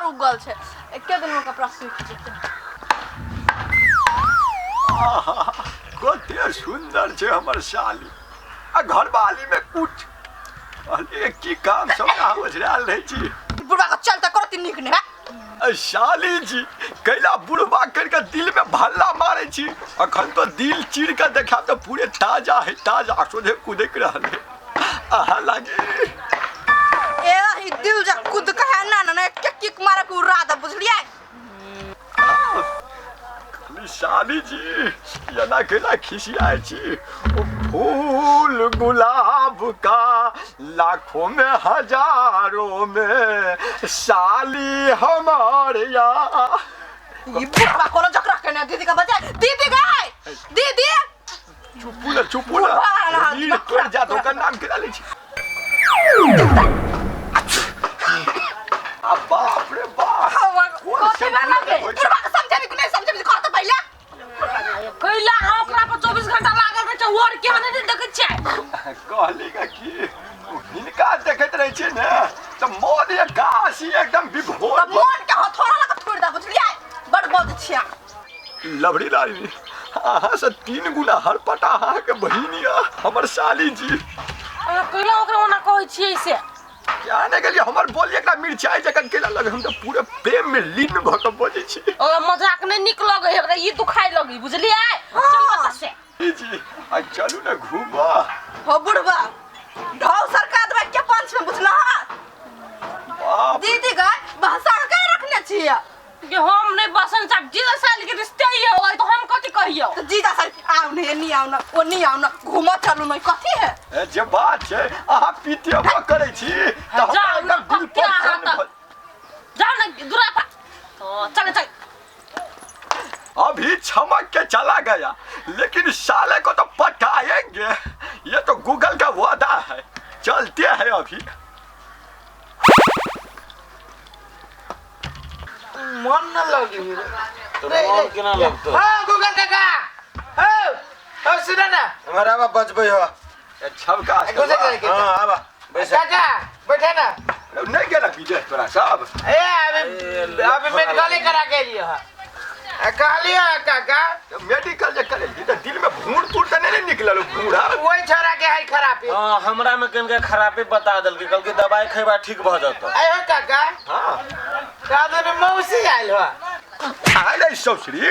उगल छै, एके दिन में कपड़ा सूखि जेतै। आहा, कते सुंदर छै हमर साली आ घरवाली में कुछ। अरे की काम सब अहाँ ओझरायल रहै छी। बुढ़वा के चलते करती नीक नहीं है। अ साली जी, कैला बुढ़वा करि के दिल में भल्ला मारै छी? अखन तो दिल चीर के देखाब तऽ पूरे ताजा है, ताजा सोझे कुदैक रहल है अहाँ लागी। ए ही दिल जा कूद के है ना ना एक किक मारे के उड़ा दे, बुझलिए? खाली साली जी एना केना खिसियाइ छी? ओ फूल गुलाब का लाखों में हजारों में साली हमार या। ई बुढ़वा कोनो जकरा के ना दीदी का बजाय दीदी गए दीदी। चुपू ना, चुपू ना। बुढ़वा ना, रीढ़ तोड़ जा, ओकर नाम केना लै छी? आ बाप रे बाप, कोन कथी भेल के? होइ छै? बुढ़वा के समझेबी कि नहीं समझेबी, कह तऽ पहिले। कैला अहाँ ओकरा पर 24 घंटा लागल रहै छै, और के नहि देखै छियै? कहली का कि हिनका देखैत रहै छियै ने तऽ मोन एकासी एकदम विभोर। तऽ मोन के हथौड़ा लगा थोड़ि दे, बुझलियै? बड़ बज छियै। लवरी लाली, अहाँ से 3 गुना हरपटा अहाँके बहिन यऽ हमर साली जी। अहाँ कैला ओकरा ओना कहै छियै से? क्या नहि गेलियै, हमर बोली एकरा मिरचाइ जखन केला लगे, हम तऽ पूरे प्रेम में लीन भऽ कऽ बजै छी। ओकरा मजाक नहि नीक लगै है, ओकरा ई दुखाइ लगै, बुझलियै? चलू एतऽ से। जी आ चलू ने घूमऽ। हो बुढ़बा, ढाव सरका देबै के पंच में, बुझलह? बाप दीदी गए भाषा के रखने छियै कि हम नहीं बसन साहब, जीजा साल के रिश्ते ही हो तो हम कथी कहियो? तो जीजा साल आउ नहीं, नहीं आउ ना, ओ नहीं आउ ना, घूमऽ चलू नहीं, कथी है? ए, जे बात छै अहाँ पितेबो करै छी तऽ हमरा जाउ एकदम ने, दिल कते अहाँ पर तऽ। जाओ ना दूरा पर, तो चल चल। अभी छमक के चला गया, लेकिन साले को तो पटाएंगे, ये तो गूगल का वादा है। चलते हैं अभी। मन न लगी। तो मन केना लगतौ? हाँ गूगल काका, हो हो, सुन ना। हमरा आबा बजबै हो। ए, छबका ए, गुजर जाए के। हाँ आबा बैस। काका बैठे ना। नहीं गेला विजय तोरा सब? ए अभी अभी मेडिकल करा के लिए हा। कहलियो काका। मेडिकल जे करेली तऽ दिल में भूर तूर तऽ नहीं ने निकलल भूरा? वही छोरा के है खराबी। हाँ, हमरा में कनिका खराबी बता देलकै, कहलकै दवाई खैबा ठीक भऽ जेतौ। आयो काका। हाँ। का मौसी आयल हो? आयल सौसरी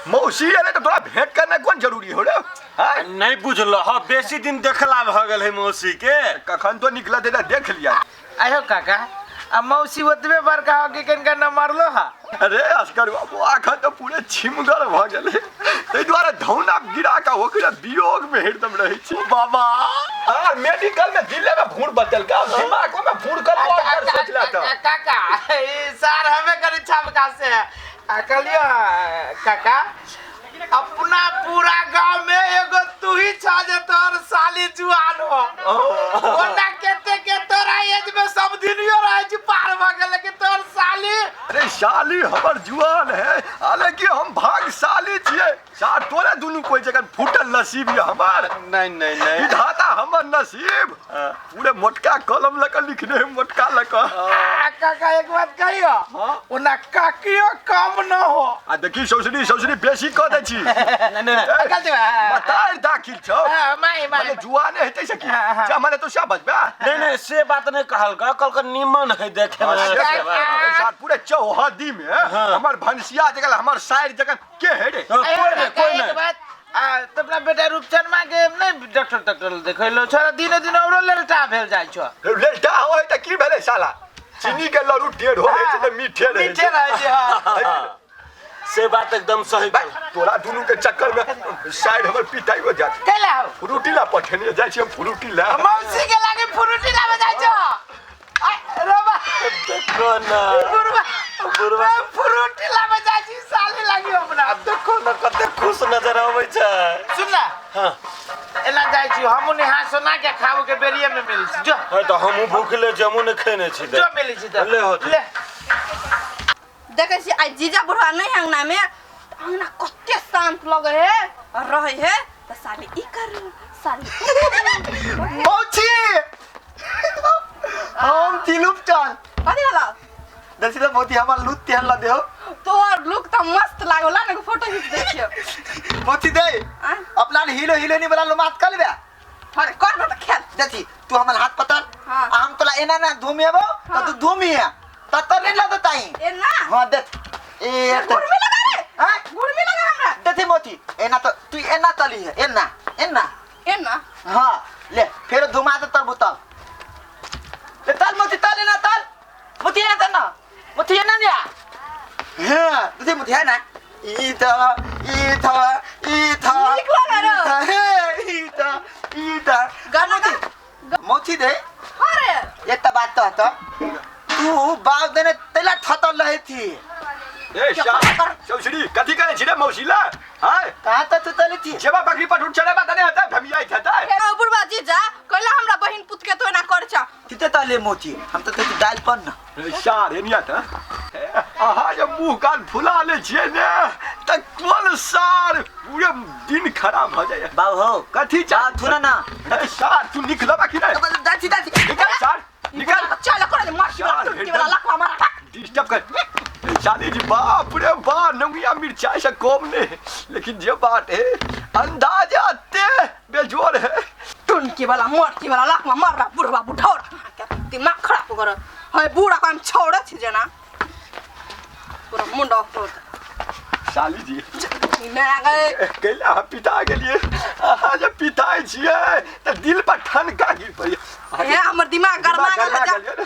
मौसी एले तऽ तोरा भेंट करना कोन जरूरी हो रे? हाँ? नहीं बुझल हाँ, बेसी दिन देखला भऽ गेल है मौसी के। कखन तो निकलत है तऽ देख लिया। आयो काका, आ मौसी ओतबे बड़का हो कि कनिका न मरलो हा? अरे असगर बाबू, आखन तऽ पूरे छिमगर भऽ गेलै, ताहि दुआरे धौना गिरा कऽ ओकरे वियोग में हरदम रहै छी बाबा। आ मेडिकल में दिले में भूर बदल का दिमागो में भूर कर और कर सोचला तऽ। काका ई सार हमें करी छमका से। आ कहलियो काका, अपना पूरा गांव में एगो तू ही छा जे तोर साली जुआन हो। ओना केते के तोरा एज में सब दिनियो रहे छी पार भ गेल, लेकिन तोर साली। अरे साली हमर जुआन है, हालांकि हम भागशाली छियै। सार तोरे दुनू कोई जगह फूटल नसीब ये हमार। नहीं नहीं नहीं, विधाता हमर नसीब पूरे मोटका कलम लक लिखने है, मोटका लक। आ काका एक बात कहियो? हाँ। ओना काकियो कम न हो। आ देखी सौसरी, सौसरी बेसी कह दै छी। नहीं नहीं। गलती बा। मतार दाखिल छौ। हाँ, माई, माई। माने जुआने हेतै से की? हाँ, हाँ। जा माने तो से बजबे? नहीं नहीं, से बात नहीं कहलका, कहलका निमन है देखे में। हाँ, से से बात। सार पूरे चौहदी में हमर भनसिया जगह हमर साइर जगह के है रे? हाँ, कोई नहीं, कोई एक नहीं। बात, आ तो अपना बेटा रूपचनमा के नहीं डॉक्टर तक्टर देखैलो छोरा दिने दिन औरो लेलटा भेल जाइ छौ। लेलटा होय तऽ की भेलै साला? चीनी के लड्डू टेढ़ हो जाइ छै तऽ मीठे रहै छै। मीठे रहै छै, हाँ। से बात एकदम सही। भाई, तोरा दुनू के चक्कर में साइड हमर पिटाई हो जात। कैला हो? फ्रूटी ला पठेने जाइ छी हम फ्रूटी ला। मौसी के लागे फ्रूटी लावे जाइ छौ। आ, रोबा। देखो ना। बुढ़वा। बुढ़वा। फ्रूटी लावे जाइ छी साली लागी हमरा। देखो ना कते खुश नजर आबै छै। सुन ना। हाँ। एना जाइ छी हमहूँ नहा सोना के खाबो के बेरिये में मिलै छी। जो। हाँ, तऽ हमहूँ भूखले छी, हमहूँ नहि खेने छी। जो मिलै छी तऽ। ले हो। ले। देखै छी आइ जीजा बुढ़वा नहीं है अंगना में, तऽ अंगना कते शांत लगै है और रहै है तऽ साली ई करू साली ऊ करू। मौसी, हम तिलुप चाल। कथी भेलौ? देखी तो मोती हमार लूट तेहन ला देहो। तोहर लुक त मस्त लागोला ने, फोटो खींच देखियो। मोती दे आ? अपना हीरो हीरोइनी वाला लुमात कर लेबे। अरे कर ना त खेल। देखी तू हमर हाथ पकड़। हाँ। आ हम तोला एना ना धूमिएबो त हाँ। तू धूमिए त तर नहीं लगता ताई। एना हां देख ए गुड़ में लगा रे। हां गुड़ में लगा हमरा। देखी मोती एना तो तू एना तली है एना एना एना। हां ले फिर धुमा दे तर बुतल ले तल मोती तल एना तल मोती एना तल ना मोती एना ने हां देखी मोती है ना ई था ई था ई था नीक लगा रे। हे ई था ई था गाना गा। मोती दे अरे एक तो बात तो तो तू बाप देने तेला थतल रही थी। ए चौसरी कथी करे छी रे मौसी ला? हाय कहाँ तक तू तली थी? जेबा बकरी पर उठ चले बा तने हता भमियाई थता। ए बुढ़वा जीजा कहला हमरा बहिन पुत के तो एना कर छ। तिते तले मोती हम तो तेरी दाल पर ना सार एनिया त आहा जे मुंह कान फुला ले छिए ने त कोन सार पूरे दिन खराब भ जाय। बाबू हो कथी चा थुना ना ए सार तू निकलबा कि नहीं? दाची दाची निकल सार निकल। चल कर दे मार टुटकी वाला लखवा मारा डिस्टर्ब कर साली जी। बाप रे बा नंगिया मिर्चाई से कम नहीं, लेकिन जे बात है अंदाजा ते बेजोर है। टुनकी वाला मरकी वाला लखवा मारा बुढ़वा बुढ़ौरा दिमाग खराब कर है बूढ़ा काम छोड़ छी जना पूरा मुंडा ऑफ कर। साली जी मैं आ गए कैला हम पिता गेलिए। अहाँ जे पिताइ छियै त दिल पर ठनका गिर पड़िए। ए हमर दिमाग गरमा गेल।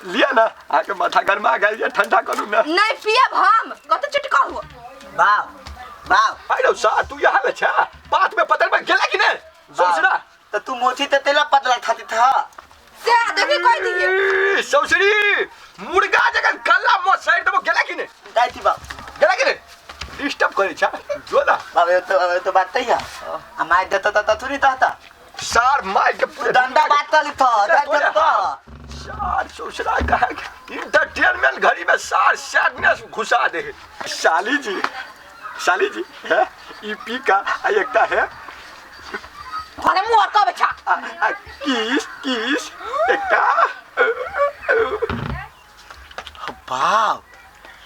लिया ना आके माथा गरमा गेल जे ठंडा करू ना। नहीं पियब हम कत चटका हुआ बाप बाप अरे सा तू यहाँ ले छा बात में पतल में गेला कि नहीं सोचना त तू मोची त तेला पतला खाती था से देखी कह दिए सौसरी मुर्गा जगन गल्ला मो साइड तो गेला कि नहीं जाई थी बाप गेला कि नहीं डिस्टर्ब करे छा जो ना बाप ये तो बात ही है आ my देता त थोड़ी ता सार my के पूरे डंडा बात कर था डंडा सार सोचना कहा इंटरटेनमेंट घड़ी में सार सैडनेस घुसा दे। साली जी है ई पी का एकटा है अरे मुंह और कब छा किस किस एकटा बाप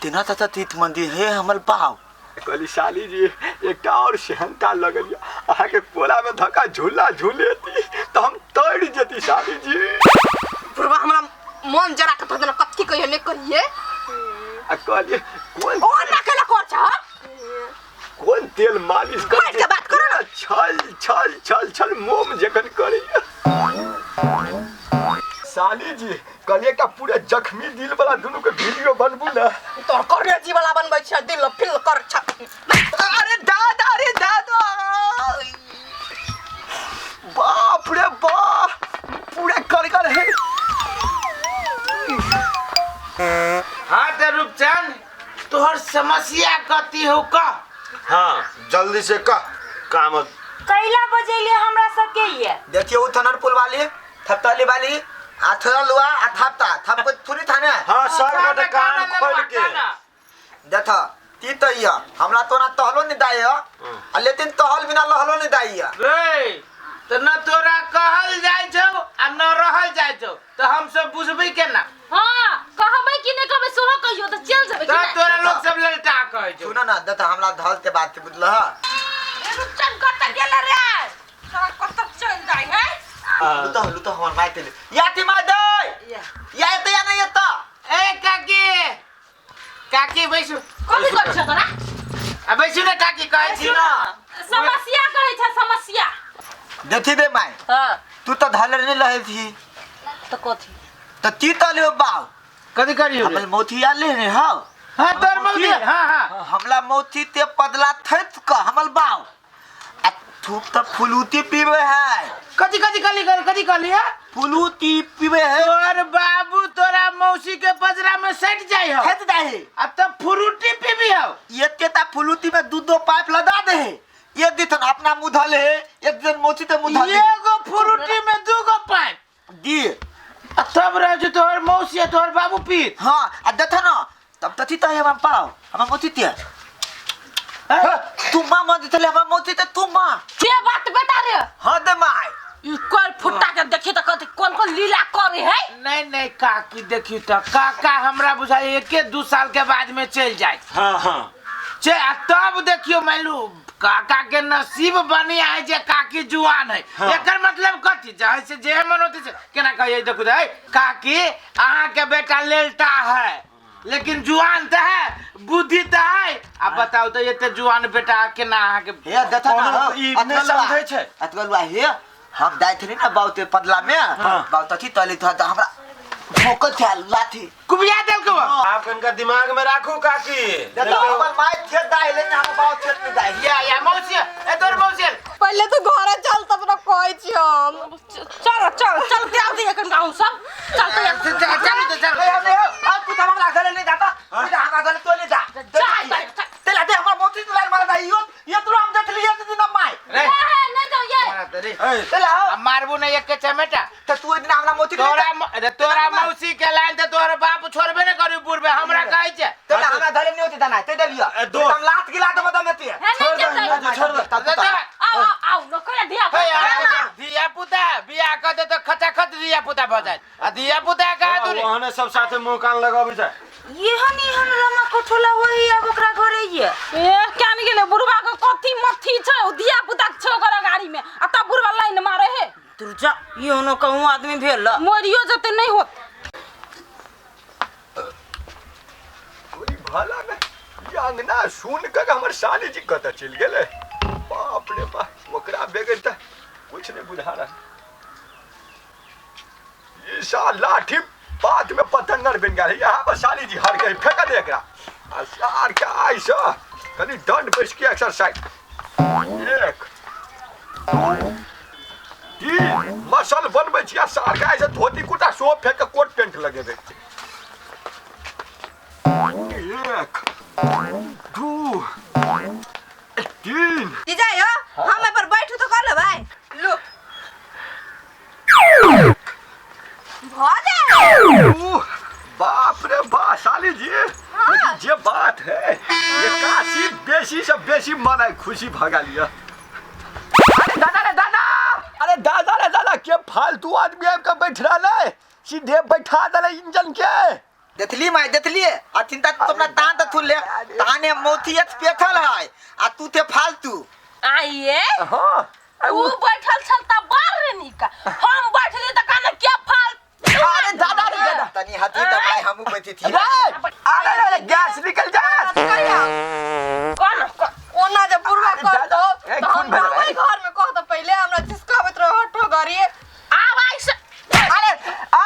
तेना ता तीत मंदिर है हमर बाप। कहली साली जी एकटा और सेहनता लगल अहाँ के कोला में धक्का झूला झूलेती तो हम तैर जेती साली जी। बुढ़वा हमरा मन जरा के पता कथी कहिए ने कहिए आ कहलिए कोन ओ ना केला कर छ कोन तेल मालिश कर के बात करो ना छल छल छल छल मोम जखन करिए। साली जी कहलिए एकटा पूरा जख्मी दिल वाला दुनू के वीडियो बनबू ना तोर करे जी वाला बनबै छ दिल फिल कर छ। अरे दादा अरे दादा बाप रे बाप पूरा कर कर है। हाँ तो रूपचंद तोहर समस्या कथी हो कह। हाँ जल्दी से कह काम कैला बजेली हमरा सबके ये देखिए वो थनरपुल वाली थपतली वाली आ थोड़ा लुआ आ थापता थाप को थोड़ी थाने। हाँ सब के कान खोल के देख ती तो ये हमरा तो ना तहलो नहीं दाई आ लेकिन तहल बिना लहलो नहीं दाई रे तो न तोरा कहल जाय छौ आ न रहल जाय छौ तो हम सब बुझबै केना। हां कहबै कि नै कहबै सोहो कहियो त चल जेबै कि तोरा लोग सब ललटा कहै छौ। सुन ना देख हमरा धल के बात बुझलह। ए रुपचन कत गेल रे सारा कत चल जाय है लुतो लुतो हमर माय तेले याती माय दे या त या नहीं त ए काकी काकी बैसु कथि करै छ तोरा आ बैसु ने काकी कहै छी ना समस्या कहै छ समस्या देखी दे my. हां तू तो धल नहीं लहे थी त कथि त ती त ले बाव कथि करियो हमल मोथी आ ले ने। हां हां तोर मौती हां हां हमला मोथी ते पदला थैत क हमल बाव आ थूप त फुलूती पीवे है। कथि कथि कहली कथि कहली है फुलूती पीवे है तोर बाबू तोरा मौसी के पजरा में सट जाय हो थैत जाय आ त फ्रूटी पीबी हो एते ता फुलूती में दू दो पाइप लदा दे है एक दिन अपना मुंह धले है एक दिन मोची ते मुंह धले एगो फ्रूटी में दूगो पाइप दी आ तब रह जो तोहर मौसी आ तोहर बाबू पीत। हां आ देख ना तब तथी त हम पाओ हम मोची ते तू मां मत चले हम मोची ते तू मां के बात बेटा रे। हां दे my ई कोई फुट्टा के देखी त कथि कोन कोन लीला करे है। नहीं नहीं काकी बाकी देखियो त काका हमरा बुझाइ एके दू साल के बाद में चलि जाए। हाँ हाँ चे आ तब देखियो मालू काका के नसीब बढ़िया है जे काकी जुआन है। हाँ। एकर मतलब कथी जहाँ से जे मन होते से केना कहिए देखू है काकी अहाँ के बेटा लेलटा है लेकिन जुआन त है बुद्धि त है। आ बताउ त एते जुआन बेटा केना अहाँ के हे देखा ना कोनो हो, ई नहि अतगलुआ। समझै छै। अतगलुआ हे हम जाइत रही ना बहुते पदला में हाँ। बहुत अथी तले था त हमरा ठोकल था लाठी कुबिया देलको आप इनका दिमाग में राखू काकी। देखा हमर माय खेत दाइ ले हम बहुत खेत में दाइ। या या मौसी ए तोर मौसी पहिले तो घरे चल तब ना कहै छी हम। चल चल चल के आउ दे गाँव सब चल तो यार। चल तो चल ए हम आ तू त हमरा घरे ले जाता तू त हमरा घरे तो ले जा जा जा तेला दे हमरा मोती तुलार मारा दाइ यो ये तो हम देख लिए दिन my रे नहीं जाओ ये मारा त रे ए, तेला हो आ मारबू नहीं एक के चमेटा त तू दिन हमरा मोती के तोरा अरे तोरा मौसी के लाइन त तोहर बाप छोड़बे ने करी बुढ़बे हमरा कहै छै। तेला हमरा घरे नहीं होती दाना ते देलियो ए, दोस्त। हम लात गिला देब दम एती है नहीं जेतै। छोड़ दे। आओ आओ आओ न कहिया धिया हे यार, धिया पुता बियाह कर दे तो खचाखच धिया पुता भऽ जायत आ धिया पुता कहा दूरी ओहने सब साथे मुंह कान लगाबै छै। एहन एहन रमा कोठोला होई अब ओकरा घरे ये ए क्या नहीं गेले बुढ़वा के कथी मथी छै ओ धिया पुता के छौ ओकरा गाड़ी में आ तब बुढ़वा लाइन मारे हे। तू जा एहनो कहूँ आदमी भेल मरियो जते नहीं होत। गोरी भला में ई अंगना सुन कर हमर साली जी कतऽ चलि गेलै। बाप रे बाप ओकरा बेगर तऽ कुछ नहीं बुझा रहा। ई साल लाठी पात में पतंगर बन गेल है। यहाँ पर साली जी हर के फेंक दे एकरा आ सार के आइसँ कनि दंड बैस के एक्सरसाइज 1 2 3 मसल बनबै छी आ सार के आइसँ धोती कुर्ता सेहो फेंक के कोट पेंट लगेबै। 1 2 3 जीजा यो हम एहि पर बैठू तो कर लेबै लो भऽ जाए। उह, बाप रे बा साली जी लेकिन जे बात है ये काशी बेसी से बेसी मन खुशी भगा लिया। अरे दादा रे दादा, अरे दादा रे दादा के फालतू आदमी आबि के बैठ रहलै सीधे बैठा देलै इंजन के। देखली माय देखलिए आ चिंता तुमरा तान त थुले ताने मोथियत पेथल है आ तू थे फालतू। आइए हाँ ऊ बैठल छल त बार रे निका हम बैठली त काने के फाल। अरे दादा रे दादा तनी हथी त माय हमू बैठी थी। अरे अरे गैस निकल जात। कोन ओना जे बुढ़वा अरे कर दादा, दो ए, त हम खून भेल रहबै है। घर में कह दो पहिले हमरा जिसकाबैत रहो हटो घरी। आब आई से अरे आ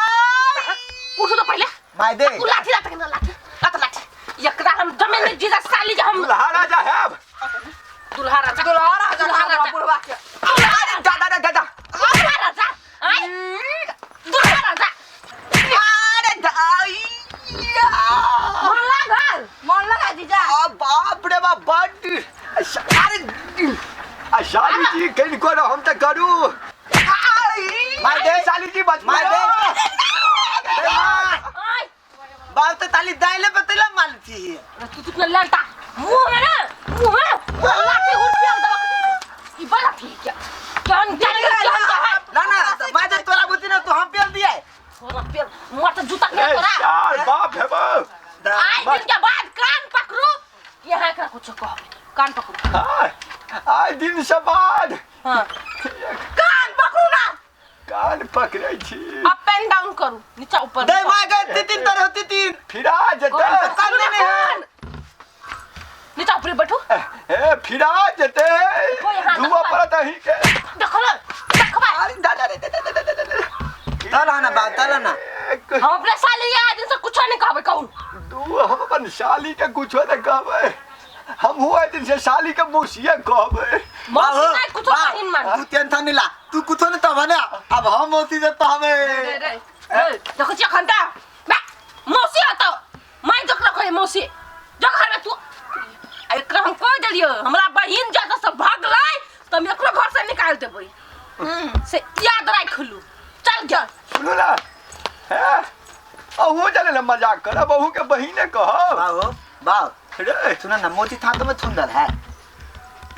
उठू तो पहिले माय दे उ लाठी लात के ना लाठी लात लाठी एकरा हम जमे नहीं जीजा साली जे हम दुल्हा राजा है दुल्हा राजा दुल्हा राजा दुल्हा हमरा राजा बुढ़वा के। अरे दादा रे दादा दुल्हा राजा आय दुल्हा राजा अरे दाई मन लागल मन लगा जीजा। आ बाप रे बाप बड। अरे आ साली जी कनि करो हम तऽ करू। माय दे साली जी बच माय दे आय बाप त ताली दाइले बतैला माल थी। तू तू ललता मुंह में ना मुंह में लाठी उठ के दबा ई बड़ा ठीक है कौन जाने कौन है ना ना माय दे तोरा बुद्धि ना तू हम पेल दिए थोड़ा पेल मत जूता के ए तोरा सार बाप है बाप। आइ दिन के बाद कान पकड़ू यहाँ एकरा कुछ कह कान पकड़ू। हाँ, आइ दिन से बाद हाँ कान पकड़ू ना कान पकड़ै छी। अप एंड डाउन करू नीचा ऊपर दे माय गए तीन तर होती तीन फिरा जेतै कान नहीं है नीचा ऊपर बैठू। ए फिरा जेतै यहाँ धुआ देखबै। पड़त अहीं के। देखो ना देखबा। अरे दादा रे दादा दादा दादा तल ना बाप तल ना एक हम अपने साली के आइ दिन से कुछ नहीं कहबै कहू दू हम अपन साली के कुछो नहीं कहबै। हम हुआ दिन से साली के मौसिया कहबै। मौसी नहीं कुछ बहिन मान तू टेंशन नहीं ला तू कुछो नहीं तब ना अब हम मौसी से तो हमें रे देखो छी अखन त बा मौसी हतो मैं जकरा कहे मौसी जखन में तू एकरा हम कह देलियो हमरा बहिन जत से भागलै त हम एकरो घर से निकाल देबै से याद राख लू। चल गया सुनू ना हैं अहू जाने ना मजाक करब अहू के बहिने कहब। बाबू बाप रे सुना ना मोती था तो में थुंदल है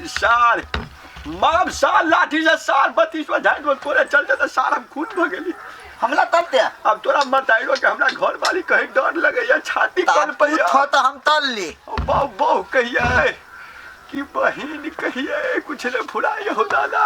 सार माम साल लाठी से साल 32 में झाड़ में तोरे चलते तो सार हम खून भ गेली। हमला तलते। अब तोरा मताइलो के हमरा घर वाली कहीं डर लगैया, छाती कल तू पैया। थो तो हम तल ली। बहु बहु कहिए कि बहिन कहिए, कुछ ने फुराई हो दादा।